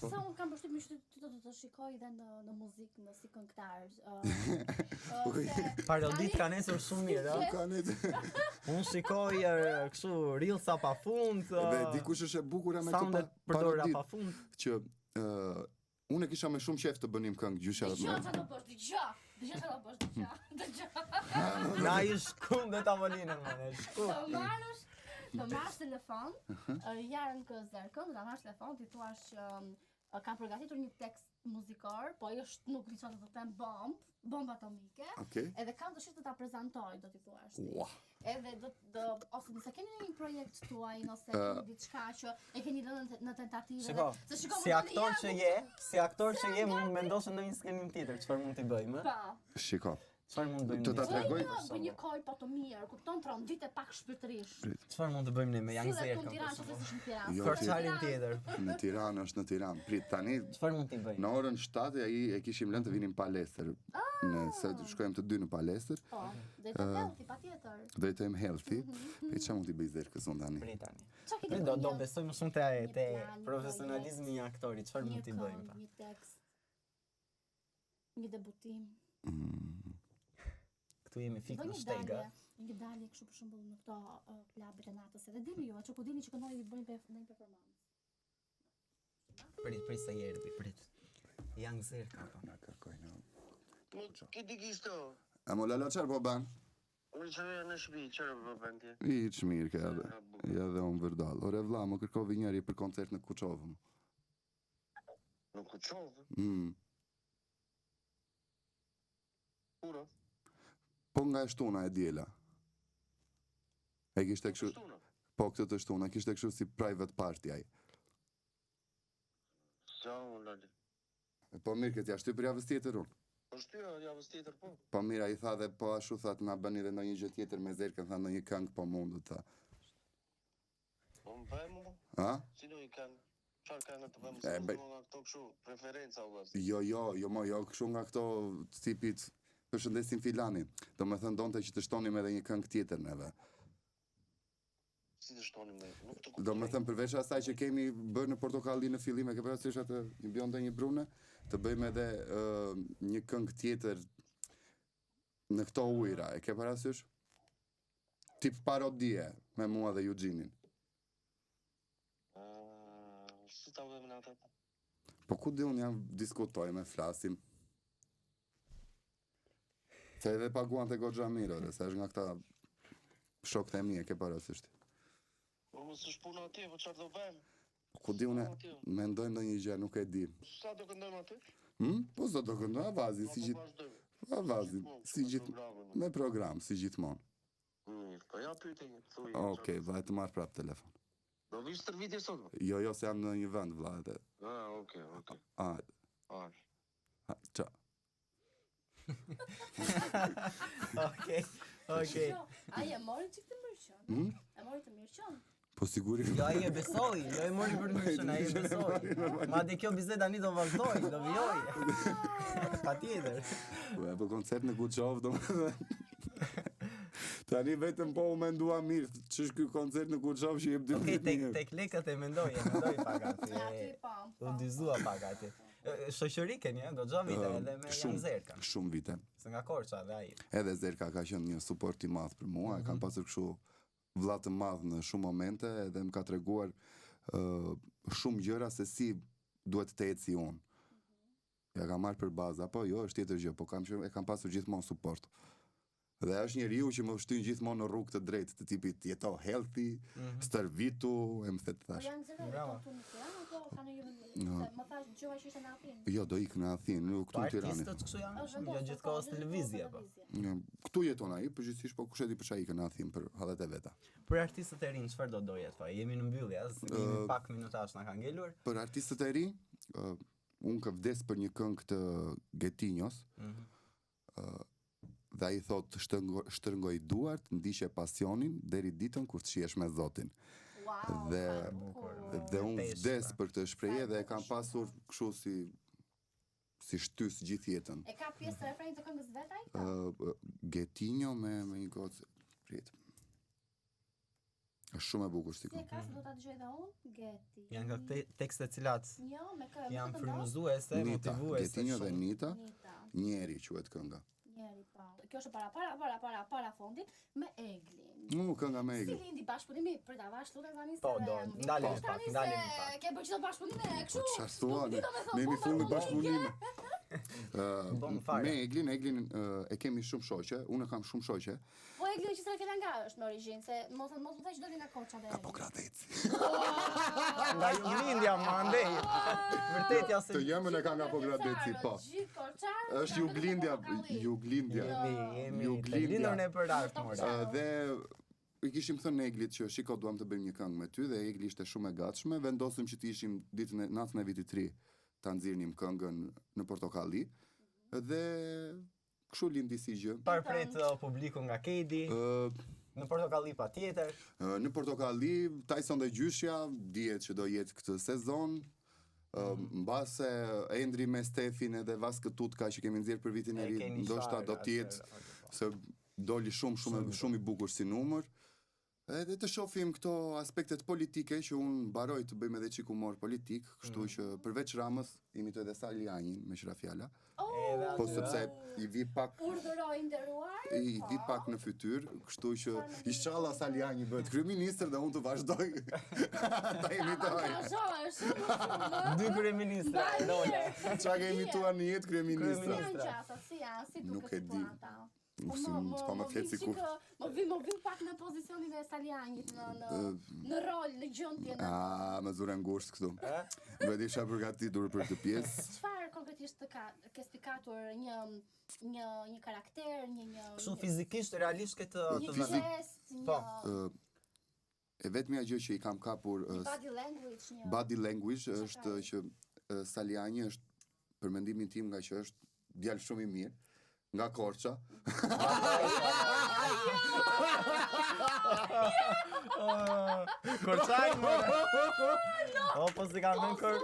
Po. Se unë kam përshtypjen që ti do të të shikoj dhe në në muzikë, në si këngëtar. Ë, ë, se Parodit kanë ecur shumë mirë, ë. Kanë ecur. Unë shikoj e, kështu reelsa pa fund. ë, Dhe di kush është e bukura me këto Soundet pa, përdora parodit pa fund. që ë unë e kisha me shumë qejf të bënim këngë gjysha. Dëgjoj çfarë do bësh, dëgjoj. Dëgjoj çfarë do bësh, dëgjoj. Dëgjoj. Na i shkund dhe tavolinën më ne, shkund. Të marrësh, të marrësh telefon, ë, jarën kë zerkën, do ta marrësh telefon, ti thuash që ë, kam përgatitur një tekst muzikor, po ai është nuk di çfarë do të them bomb, bomb atomike. Okej. Edhe kam dëshirë të ta prezantoj, do t'i thuash ti. Ua. Edhe do do ose nëse keni një projekt tuaj, nëse keni diçka që e keni lënë në- në tentativë Shiko, edhe- se shiko, si më doni aktor jam, që je, si aktor që je, mund mendosh në ndonjë skenim tjetër, çfarë mund t'i bëjmë? ë? Po. Shiko. Çfarë mund të bëjmë? Të ta ne? tregoj- Bëj një, bëj një kol po të mirë, kupton trondite pak shpirtërisht. Çfarë mund të bëjmë ne me Young Sillet Zerkën? këtu në Tiranë, për që s'është në Tiranë. Jo, Për ti- çarin tjetër. Në Tiranë është në Tiranë. Prit tani Çfarë mund t'i bëjmë? në orën 7 ai e kishim lënë të vinim palestër. Në se shkojmë të dy në palestër, Po, do të healthy patjetër. do të jem healthy. Po çfarë mund t'i bëj Zerkës unë tani? Prit tani. Çka keni Prit, do bërë do një- besoj më shumë te një te plan, një profesionalizmi i aktorit, çfarë Një mund t'i bëjmë? këngë, pa? një tekst, një debutim. Këtu jemi fik Do në një shteg, dalje, ë. një dalje kështu për shembull në këto uh, klubet e natës, edhe dini ju, atë ku dini që këndoni të bëjnë perf- ndonjë performancë. Prit, prit se erdhi, prit. Young Zerka po. Na kërkojnë. Më ki di kisto. A mo lala çfarë po bën? Unë që veja në shtëpi, çfarë po bën ti? Hiç mirë ke edhe. Ja dhe unë vërdall. Ore vlla, më kërkovi njëri për koncert në Kuçovë. Në Kuçovë? Mm. Kura? Po nga e shtuna e diela. E kishte kështu. Shtuna. Po këtë të shtuna kishte kështu si private party ai. Sa unë lali. Po mirë këtë ja shty për javës tjetër unë. Po shtyra javës tjetër po. Po mirë ai tha dhe po ashtu tha të na bëni edhe ndonjë gjë tjetër me Zerkën, tha ndonjë këngë po mundu tha. Po më bëjmë mu? Ha? Si do i kanë? Çfarë kanë të bëjmë? E, Se bëj- më nga këto kështu preferenca vëlla. Jo, jo, jo mo, jo kështu nga këto tipit përshëndesim filanin. Do me thënë donte që të shtonim edhe një këngë tjetër neve. Si të shtonim ne? Nuk të kuptoj. Do me thënë përveç asaj që kemi bërë në portokalli në fillim, e ke parasysh atë një bjonde një brune, të bëjmë edhe ë, një këngë tjetër në këto ujra, e ke parasysh? Tip parodie me mua dhe Eugenin. Ë, si ta bëjmë ne atë? Po ku di unë jam diskutojmë, e flasim. Se edhe paguan të goxha mirë, ore, se është nga këta shokët e mi, e ke parasysh ti. Po mos është puna aty, po çfarë do bëjmë? Po ku di unë, mendojmë ndonjë gjë, nuk e di. Sa do këndojmë aty? Hm? Po sa do këndoj avazin, si Po gjithë vazhdojmë. avazin, Gjithmonë, si me gjithë programin. me program, si gjithmonë. Mirë, po ja pyete një, thuj. Okej, vlla, të marr prap telefon. Do vish stërvitje sot? po? Jo, jo, se jam në një vend, vlla, edhe. Ah, okej, okej. A, Ah. a, qa. Okej. Okej. Jo, ai e mori çik të mirëqen. Hmm? E mori të mirëqen. Po sigurisht. Jo, ai e besoi, jo e mori për mirëqen, ai e besoi. Madje kjo bisedë tani do vazhdoj, do vijoj. Patjetër. Po, e po koncert në Kuçovë, domethënë. Tani vetëm po u mendua mirë, ç'është ky koncert në Kuçovë që jep 12 Okej, tek mijë. tek lekët e mendoj, e mendoj pak aty. E aty e- po. U po. dyzua pak aty. E, e, Shoqëri keni, ë, goxha vite Ë, edhe me shumë- Jan Zerkën. Shumë vite. Se nga Korça dhe ai. Edhe Zerka ka qenë një suport i madh për mua, e kam pasur kështu vlla të madh në shumë momente edhe më ka treguar ë shumë gjëra se si duhet të eci unë. Ja kam marrë për bazë, apo jo, është tjetër gjë, po kam qenë e kam pasur gjithmonë suport. Dhe është njeriu që më shtyn gjithmonë në rrugë të drejtë, të tipit jeto healthy, stërvitu, e më the të Po thash. janë zero Bravo. këtu në Tiranë apo ka në një vend? Se më thash dëgjova që ishte në Athinë. Jo, do ik në Athinë, nuk Po këtu në Tiranë. artistët kështu janë, Është shumë, jo vendosur, gjithë po, kohës në gjithë lëvizje kohës po. në lëvizje. Jo, Këtu jeton ai, përgjithsisht po kush e di për çfarë ikën në Athinë për hallet e veta. Për artistët e rinj çfarë do doje të Jemi në mbyllje, as jemi pak minutash na ka ngelur. Për artistët e rinj, ë, unë ka vdes për një këngë të Getinjos. ë, dhe ai thotë shtërngo, shtërngoj duart, ndiqe pasionin deri ditën kur të shihesh me Zotin. Wow, Dhe- sa e bukur. Dhe unë Peshë, vdes pra. për këtë shprehje dhe e kam pasur kështu si si shtys gjithë jetën. E ka pjesë të refrenit të këngës vet ai? Ë, Getinjo me me një gocë. Prit. Është shumë e bukur si Si e këngë. ka se do ta dëgjoj edhe unë? Geti. Janë nga këte tekste të cilat Jo, me kë, me janë kë të ndodh? frymëzuese, Nita, motivuese. Getinjo dhe shumë. Nita, Nita. Njeri quhet kënga. Njeri po. Kjo është para para para para para fundit me Eglin. U, kënga me Si Eglin. lindi bashkëpunimi për ta vash lutem tani se Po, do, ndalemi Tani pak, se ndalemi pak. Ke bërë çdo bashkëpunime kështu. Po çfarë thua? nuk di Ne do me thënë, ne jemi bomba fund me atomike. bashkëpunime. Ë, Bom fare. me Eglin, Eglin ë, e kemi shumë shoqe, unë e kam shumë shoqe. Po Eglin që se kena nga është me origjinë, se mos mos më thaj që doli nga Korça dhe. Ka Pogradeci. Nga juglindja më andej. Vërtet ja se Të jemën e ka nga Pogradeci, po. Gjithë korçarët. Është juglindja, juglindja. jemi jemi të Juglindja. lindur ne për art more. Ë, dhe i kishim thënë Eglit që shiko duam të bëjmë një këngë me ty dhe Egli ishte shumë e gatshme. Vendosëm që të ishim ditën e natën e vitit 3 ta nxirrnim këngën në Portokalli dhe kështu lindi si gjë. Par pret uh, publiku nga Kedi, Ë, në Portokalli patjetër. Ë, Në Portokalli, Tyson dhe gjyshja dihet që do jetë këtë sezon. Ë, Mbase Endri me Stefin edhe Vaskë Tutka që kemi nxjerr për vitin e E ri, keni ndoshta sharë do të jetë atëherë, okej, po. se doli shumë shumë shumë i bukur si numër. Edhe të shohim këto aspektet politike që unë mbaroj të bëjmë edhe çik humor politik, kështu Mm. që përveç Ramës imitoj edhe Salianjin me qira fjala. Edhe Po aty, sepse i vi pak Urdhëroi i nderuar. i vi pak në fytyrë, kështu që inshallah Salianji bëhet kryeministër dhe unë të vazhdoj ta imitoj. Angazhohesh shumë shumë. Dy kryeministra, Mbaj dole. mirë. Çka ke imituar në jetë kryeministra? Si janë Kryeministra. gjasat, si janë, si Nuk duket e di. situata? Nuk Po si më- mund më- të pa më më flet vi sikur. çik, Më vi, më vi pak në pozicionin e Salianjit në në në rol, në gjendje, në A, më zure ngushtë këtu. Ë? Duhet isha përgatitur për këtë pjesë. Çfarë konkretisht të ka ke spikatur një një një karakter, një një Kështu fizikisht realisht këtë një të Fizik- vënë. gest, një Po. Ë, e vetmja gjë që i kam kapur ë, body language, një body language është ka? që ë, Salianji është për mendimin tim nga që është djalë shumë i mirë nga Korça. Korçaj më. O, po si kam thënë kor.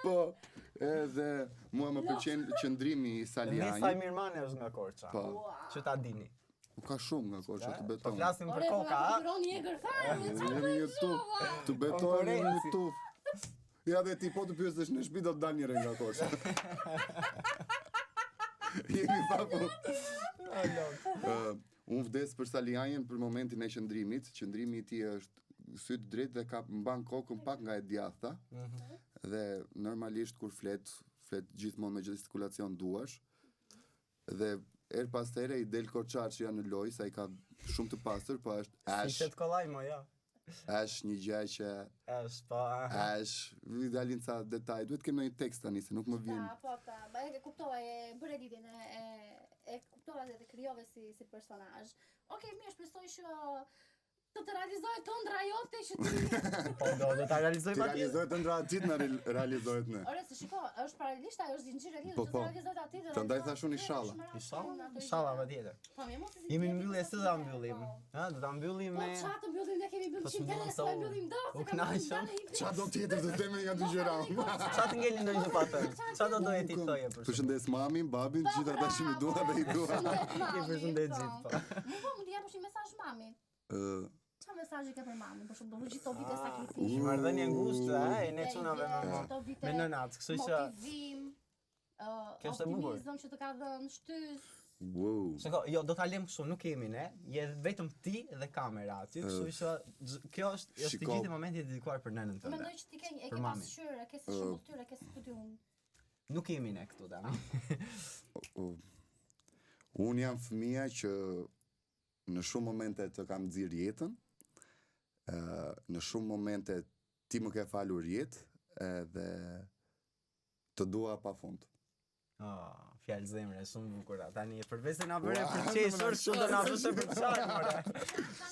Po, edhe mua më pëlqen qëndrimi i Ne sa Salianjit. Mirmani është nga Korça. Po, Që ta dini. u ka shumë nga Korça të Po beton. flasim për Ore, po koka, na a? konkurron Jegër fare, me çfarë Jemi një tuf, të beton jemi një Konkurrenci. tuf. Ja dhe ti po të pyesësh në shtëpi do të dalë njëri nga Korça. Jemi pa po. Ë, unë vdes për Salianjin për momentin e qëndrimit. Qëndrimi i tij është syt drejt dhe ka mban kokën pak nga e djathta. Dhe normalisht kur flet, flet gjithmonë me gestikulacion duash. Dhe her pas here i del korçar që janë në lojë, sa i ka shumë të pastër, po është Si ash, shet kollaj mo, jo. ash një gjë që Është, po. aha. ash, i dalin ca detaje. Duhet kem ndonjë tekst tani se nuk më vjen. Ta, po, ta, ba e kuptova, e bëre lidhjen e, e, e kuptova dhe të krijove si, si personazh. Okej, mirë, shpresoj që të të realizohet ëndra jote që ti Po do do ta realizoj Ti patjetër. realizohet ëndra atit na re- realizohet ne. Ore, se shiko, është paralelisht ajo është zinxhir e lidhur, Po, që po. të realizohet aty dhe Prandaj realizohet thash unë aty, inshallah. është më rast Inshallah, unë ato inshallah gjëra. patjetër. Po, mirë, mos e si Jemi në tjetër, mbyllje, sa si do ta tjetër, mbyllim? po. Ha, do ta mbyllim Po me çfarë të mbyllim, ne kemi mbyll Po, 100 s'mbyllim herë, se s'e u- mbyllim dot, u se kam kënaqëm. Qa do tjetër të themi nga dy gjëra? Qa të ngeli ndonjë gjë pa thënë? Qa do doje ti thoje për shembull? Përshëndes mamin, babin, gjithë ata që më duan dhe i dua. I përshëndet gjithë, po. Mu po, mund t'i japësh një mesazh mamit. Ë, Çfarë mesazhi ke për mamin? Për shembull, gjithë këto vite sakrificë. Një marrëdhënie ngushtë, ë, e ne vite çunave me jetë, ma- këto vite me nënat, kështu që motivim, ë, Kjo është e bukur. optimizëm që të ka dhënë shtys. wow. Shiko, jo, do ta lëm kështu, nuk jemi ne, je vetëm ti dhe kamera aty, kështu që gj- kjo është është i Shiko. gjithë momenti i dedikuar për nënën tënde. Mendoj që ti ke e Për ke mamin. pasqyrë, e ke si shembulltyrë, e ke si ku di unë. Nuk jemi ne këtu tani. U- Unë jam fëmija që në shumë momente të kam nxirr jetën, ë në shumë momente ti më ke falur jetë edhe të dua pafund. Oh, fjalë zemre, shumë bukura. Tani përveç se na bëre Ua, për qeshur, më shumë do na bësh për qarë, more.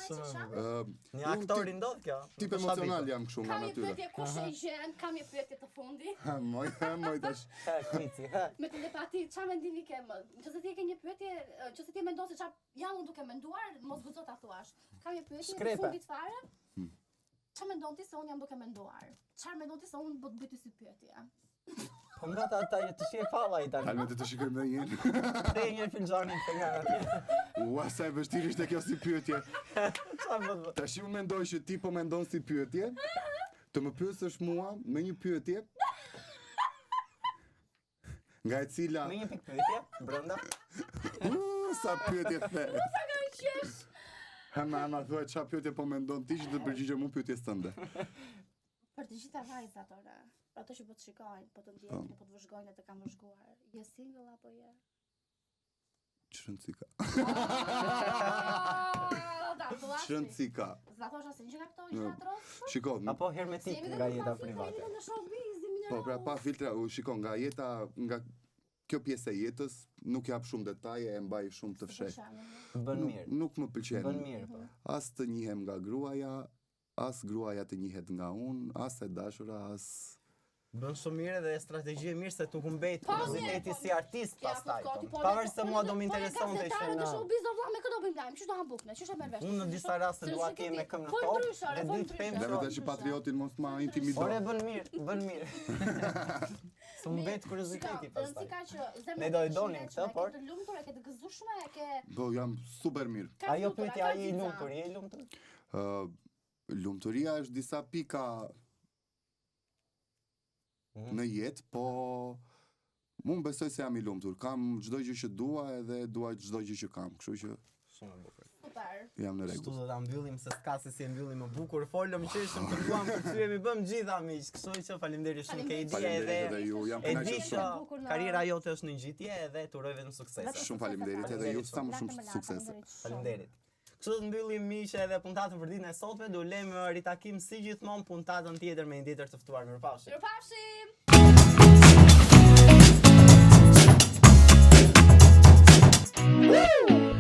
Shumë Shumë e Ë, Një unë aktor tip- i ndodh kjo. Tip Nuk është emocional habitur. jam kështu nga Kam një natyra. pyetje kush e gjen, kam një pyetje të fundit. Ha, moj, ha, moj tash. He, kvici, he. Me telepati, çfarë mendimi ke më? Nëse ti e ke një pyetje, nëse ti e mendon se çfarë jam unë duke menduar, mos guxo ta thuash. Kam një pyetje të Shkrepe. fundit fare. Çfarë mendon ti se unë jam duke menduar? Çfarë mendon ti se unë po të bëj ty si pyetje? Po nga ta ta të shih falla i tani. Talme të të shikojmë dhe një. Kthej një filxhanin të nga atje. Ua, sa e vështirë ishte kjo si pyetje. Çfarë po të Tash unë mendoj që ti po mendon si pyetje. Të më pyesësh mua me një pyetje nga e cila Me një pikë pyetje brenda. U, sa pyetje the. Sa ka qesh? Hema, hema, thuaj çfarë pyetje po mendon ti që të përgjigjem unë pyetjes tënde. Për të gjitha vajzat ore, për ato që po të shikojnë, po të ndjekin, po të vëzhgojnë e të kanë vëzhguar. Je single apo je? Ç'rëndësi ka? Ah, Da, thuash. Ç'rëndësi ka? S'na thosh asnjë gjë nga këto gjëra të rrosë? Shiko, Apo hermetik Jemi nga vetëm jeta pa filtra, private. Jemi në showbiz, jemi në po pra pa filtra, u shiko nga jeta, nga kjo pjesë e jetës, nuk jap shumë detaje, e mbaj shumë të fshehtë. Bën Nuk, mirë. nuk më pëlqen. Bën mirë po. As të njihem nga gruaja, as gruaja të njihet nga unë, as e dashura, as Bën shumë mirë dhe strategji e mirë se tu humbet Po, kurioziteti mirë, po. si artist Ja, pastaj. po, koti, po. po, Pavarësisht se po, mua do po, më po, interesonte që gazetarët në e showbiz do vlla me këtë do bëjmë lajm, qysh do ham bukë ne, qysh e merr vesh. Unë në disa raste Se dua s'e të jem ke me ti. këmbë në Fol tokë ndryshe, ore, dhe fol di të them ndryshe. Dhe që vetë që patriotin mos ma intimido. Ore bën mirë, bën mirë. Se humbet kurioziteti Shiko, rëndësi pastaj. ka që zemra Ne do e të donim shëndetshme, këtë, e por- ke të lumtur, e ke të gëzueshme, e ke Po jam super mirë. ka Ajo flutura, pyetja ka ai i xixa. lumtur, je i lumtur? Ë lumturia është disa pika Mhm. në jetë, po unë besoj se jam i lumtur. Kam çdo gjë që dua edhe dua çdo gjë që kam, kështu që Shumë e bukur. Super. jam në Kështu rregull. do ta mbyllim se s'ka se si e mbyllim më bukur. Folëm qeshëm, kënduam, kërcyemi, bëm gjitha miq. Kështu që faleminderit shumë Faleminderit. Kejdi Faleminderit edhe edhe ju, jam e di kënaqur që shumë. Bukur në- karriera jote është në ngjitje edhe të uroj vetëm suksese. Shumë faleminderit edhe ju sa më shumë Lartë më lartë, suksese. faleminderit shumë. Faleminderit. Kështu do të mbyllim miq edhe puntatën për ditën e sotme, do lëmë ritakim si gjithmonë puntatën tjetër me një tjetër të ftuar. Mirupafshim. Mirupafshim. Woo!